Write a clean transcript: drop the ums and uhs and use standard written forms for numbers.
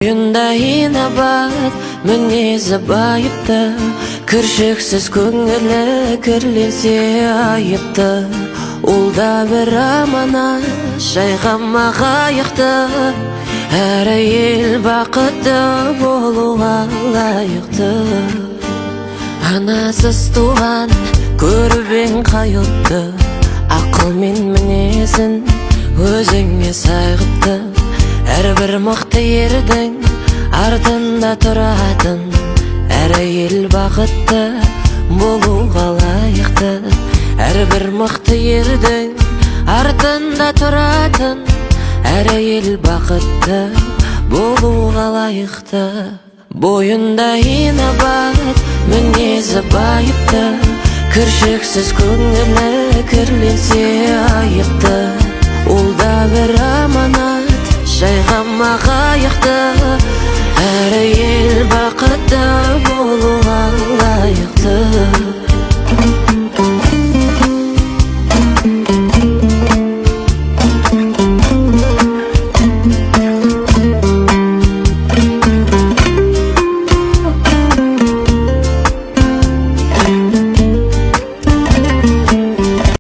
Бойында инабат, мінезі байыпты. Кіршіксіз көңілі кірленсе айыпты. Ол да бір аманат, жайғамақ лайықты. Әр әйел бақытты болуға лайықты. Анасыз туған көріп ең қайыпты. Ақыл мен мінезін өзіңе сай қыпты. Әрбір мықты ердің артында тұратын әр әйел бақытты болуға лайықты. Әрбір мықты ердің артында тұратын әр әйел бақытты болуға лайықты. Бойында инабат, мінезі байыпты. Кіршіксіз көңілі кірленсе айыпты. Ол да бір аманат, жайғамақ лайықты.